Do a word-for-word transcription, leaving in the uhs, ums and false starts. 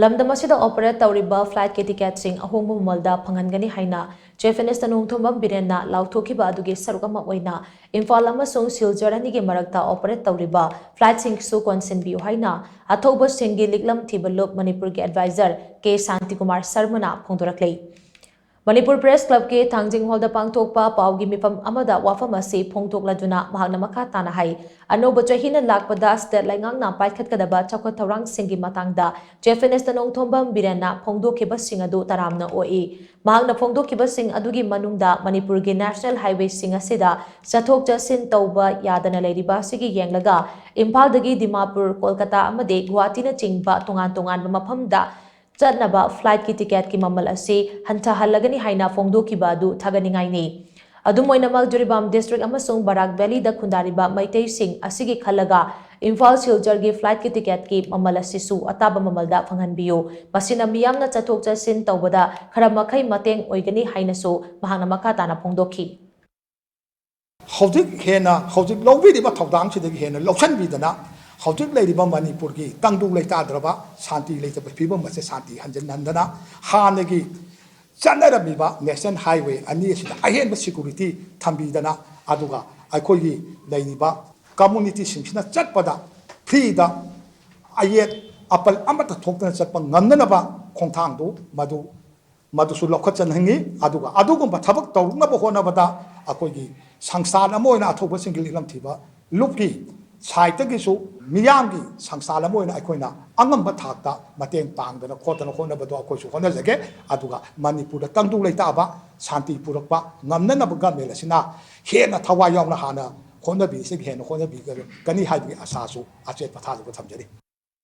ꯂꯝꯗꯝ ꯑꯁꯤꯗ ꯑꯣꯄꯔꯦꯠ ꯇꯧꯔꯤꯕ ꯐ꯭ꯂꯥꯏꯠꯀꯤ ꯇꯤꯀꯦꯠꯁꯤꯡ ꯑꯍꯣꯡꯕ ꯃꯃꯜꯗ ꯐꯪꯍꯟꯒꯅꯤ ꯍꯥꯏꯅ ꯆꯤꯐ ꯃꯤꯅꯤꯁꯇꯔ ꯅꯣꯡꯊꯣꯝꯕꯝ ꯕꯤꯔꯦꯟꯅ ꯂꯥꯎꯊꯣꯛꯈꯤꯕ ꯑꯗꯨꯒꯤ ꯁꯔꯨꯛ ꯑꯃ ꯑꯣꯏꯅ ꯏꯝꯐꯥꯜ ꯑꯃꯁꯨꯡ ꯁꯤꯜꯆꯔ ꯑꯅꯤꯒꯤ ꯃꯔꯛꯇ ꯑꯣꯄꯔꯦꯠ ꯇꯧꯔꯤꯕ ꯐ꯭ꯂꯥꯏꯠꯁꯤꯡꯁꯨ ꯀꯣꯟꯁꯤꯟꯕꯤꯌꯨ ꯍꯥꯏꯅ ꯑꯊꯧꯕꯁꯤꯡꯒꯤ ꯂꯤꯛꯂꯝ ꯊꯤꯕ ꯂꯨꯞ ꯃꯅꯤꯄꯨꯔꯒꯤ ꯑꯦꯗꯚꯥꯏꯖꯔ ꯀꯦ ꯁꯥꯟꯇꯤꯀꯨꯃꯥꯔ ꯁꯔꯃꯅ ꯐꯣꯡꯗꯣꯔꯛꯂꯤ꯫ ꯃꯅꯤꯄꯨꯔ ꯄ꯭ꯔꯦꯁ ꯀ꯭ꯂꯕꯀꯤ ꯊꯥꯡꯖꯤꯡ ꯍꯣꯜꯗ ꯄꯥꯡꯊꯣꯛꯄ ꯄꯥꯎꯒꯤ ꯃꯤꯐꯝ ꯑꯃꯗ ꯋꯥꯐꯝ ꯑꯁꯤ ꯐꯣꯡꯗꯣꯛꯂꯗꯨꯅ ꯃꯍꯥꯛꯅ ꯃꯈꯥ ꯇꯥꯅ ꯍꯥꯏ, ꯑꯅꯧꯕ ꯆꯍꯤꯅ ꯂꯥꯛꯄꯗ ꯁ꯭ꯇꯦꯠ ꯂꯩꯉꯥꯛꯅ ꯄꯥꯏꯈꯠꯀꯗꯕ ꯆꯥꯎꯈꯠ ꯊꯧꯔꯥꯡꯁꯤꯡꯒꯤ ꯃꯇꯥꯡꯗ ꯆꯤꯐ ꯃꯤꯅꯤꯁꯇꯔ ꯅꯣꯡꯊꯣꯝꯕꯝ ꯕꯤꯔꯦꯟꯅ ꯐꯣꯡꯗꯣꯛꯈꯤꯕꯁꯤꯡ ꯑꯗꯨ ꯇꯔꯥꯝꯅ ꯑꯣꯛꯏ꯫ ꯃꯍꯥꯛꯅ ꯐꯣꯡꯗꯣꯛꯈꯤꯕꯁꯤꯡ ꯑꯗꯨꯒꯤ ꯃꯅꯨꯡꯗ ꯃꯅꯤꯄꯨꯔꯒꯤ ꯅꯦꯁꯅꯦꯜ ꯍꯥꯏꯋꯦꯁꯤꯡ ꯑꯁꯤꯗ ꯆꯠꯊꯣꯛ ꯆꯠꯁꯤꯟ ꯇꯧꯕ ꯌꯥꯗꯅ ꯂꯩꯔꯤꯕ ꯑꯁꯤꯒꯤ ꯌꯦꯡꯂꯒ ꯏꯝꯐꯥꯜꯗꯒꯤ ꯗꯤꯃꯥꯄꯨꯔ, ꯀꯣꯜꯀꯇꯥ ꯑꯃꯗꯤ ꯒꯨꯋꯥꯍꯥꯇꯤꯅꯆꯤꯡꯕ ꯇꯣꯉꯥꯟ ꯇꯣꯉꯥꯟꯕ ꯃꯐꯝꯗ ꯆꯠꯅꯕ ꯐ꯭ꯂꯥꯏꯠꯀꯤ ꯇꯤꯀꯦꯠꯀꯤ ꯃꯃꯜ ꯑꯁꯤ ꯍꯟꯊꯍꯜꯂꯒꯅꯤ ꯍꯥꯏꯅ ꯐꯣꯡꯗꯣꯛꯈꯤꯕ ꯑꯗꯨ ꯊꯥꯒꯠꯅꯤꯡꯉꯥꯏꯅꯤ꯫ ꯑꯗꯨꯝ ꯑꯣꯏꯅꯃꯛ, ꯖꯤꯔꯤꯕꯥꯝ ꯗꯤꯁꯇ꯭ꯔꯤꯛ ꯑꯃꯁꯨꯡ ꯕꯔꯥꯛ ꯚꯦꯂꯤꯗ ꯈꯨꯟꯗꯥꯔꯤꯕ ꯃꯩꯇꯩꯁꯤꯡ ꯑꯁꯤꯒꯤ ꯈꯜꯂꯒ ꯏꯝꯐꯥꯜ ꯁꯤꯜꯆꯔꯒꯤ ꯐ꯭ꯂꯥꯏꯠꯀꯤ ꯇꯤꯀꯦꯠꯀꯤ ꯃꯃꯜ ꯑꯁꯤꯁꯨ ꯑꯇꯥꯕ ꯃꯃꯜꯗ ꯐꯪꯍꯟꯕꯤꯌꯨ꯫ ꯃꯁꯤꯅ ꯃꯤꯌꯥꯝꯅ ꯆꯠꯊꯣꯛ ꯆꯠꯁꯤꯟ ꯇꯧꯕꯗ ꯈꯔ ꯃꯈꯩ ꯃꯇꯦꯡ ꯑꯣꯏꯒꯅꯤ ꯍꯥꯏꯅꯁꯨ ꯃꯍꯥꯛꯅ ꯃꯈꯥ ꯇꯥꯅ ꯐꯣꯡꯗꯣꯛꯈꯤ꯫ ꯍꯧꯖꯤꯛ ꯍꯦꯟꯅ ꯍꯧꯖꯤꯛ ꯂꯧꯕꯤꯔꯤꯕ ꯊꯧꯗꯥꯡꯁꯤꯗꯒꯤ ꯍꯦꯟꯅ ꯂꯧꯁꯤꯟꯕꯤꯗꯅ, ꯍꯧꯖꯤꯛ ꯂꯩꯔꯤꯕ ꯃꯅꯤꯄꯨꯔꯒꯤ ꯇꯪꯗꯨ ꯂꯩꯇꯥꯗ꯭ꯔꯕ ꯁꯥꯟꯇꯤ ꯂꯩꯇꯕ ꯐꯤꯕꯝ ꯑꯁꯦ ꯁꯥꯟꯇꯤ ꯍꯟꯖꯤꯟꯍꯟꯗꯅ, ꯍꯥꯟꯅꯒꯤ ꯆꯠꯅꯔꯝꯃꯤꯕ ꯅꯦꯁꯅꯦꯜ ꯍꯥꯏꯋꯦ ꯑꯅꯤ ꯑꯁꯤꯗ ꯑꯍꯦꯟꯕ ꯁꯦꯀ꯭ꯌꯨꯔꯤꯇꯤ ꯊꯝꯕꯤꯗꯅ, ꯑꯗꯨꯒ ꯑꯩꯈꯣꯏꯒꯤ ꯂꯩꯔꯤꯕ ꯀꯝꯃꯨꯅꯤꯇꯤꯁꯤꯡꯁꯤꯅ ꯆꯠꯄꯗ ꯐ꯭ꯔꯤꯗ ꯑꯌꯦꯠ ꯑꯄꯟ ꯑꯃꯠꯇ ꯊꯣꯛꯇꯅ ꯆꯠꯄ ꯉꯝꯅꯅꯕ ꯈꯣꯡꯊꯥꯡꯗꯨ ꯃꯗꯨ ꯃꯗꯨꯁꯨ ꯂꯧꯈꯠꯆꯅꯤꯡꯏ꯫ ꯑꯗꯨꯒ ꯑꯗꯨꯒꯨꯝꯕ ꯊꯕꯛ ꯇꯧꯔꯛꯅꯕ ꯍꯣꯠꯅꯕꯗ ꯑꯩꯈꯣꯏꯒꯤ ꯁꯪꯁꯊꯥꯟ ꯑꯃ ꯑꯣꯏꯅ ꯑꯊꯧꯕꯁꯤꯡꯒꯤ ꯂꯤꯛꯂꯝ ꯊꯤꯕ ꯂꯨꯞꯀꯤ ꯁꯥꯏꯠꯇꯒꯤꯁꯨ ꯃꯤꯌꯥꯝꯒꯤ ꯁꯪꯁꯊꯥꯟ ꯑꯃ ꯑꯣꯏꯅ ꯑꯩꯈꯣꯏꯅ ꯑꯉꯝꯕ ꯊꯥꯛꯇ ꯃꯇꯦꯡ ꯄꯥꯡꯗꯅ ꯈꯣꯠꯇꯅ ꯍꯣꯠꯅꯕꯗꯣ ꯑꯩꯈꯣꯏꯁꯨ ꯍꯣꯠꯅꯖꯒꯦ꯫ ꯑꯗꯨꯒ ꯃꯅꯤꯄꯨꯔꯗ ꯇꯪꯗꯨ ꯂꯩꯇꯥꯕ ꯁꯥꯟꯇꯤ ꯄꯨꯔꯛꯄ ꯉꯝꯅꯅꯕ ꯒꯃꯦꯟ ꯑꯁꯤꯅ ꯍꯦꯟꯅ ꯊꯋꯥꯏ ꯌꯥꯎꯅ ꯍꯥꯟꯅ ꯍꯣꯠꯅꯕꯤꯔꯤꯁꯤꯒ ꯍꯦꯟꯅ ꯍꯣꯠꯅꯕꯤꯒꯅꯤ ꯍꯥꯏꯕꯒꯤ ꯑꯁꯥꯁꯨ ꯑꯆꯦꯠꯄ ꯊꯥꯖꯕ ꯊꯝꯖꯔꯤ꯫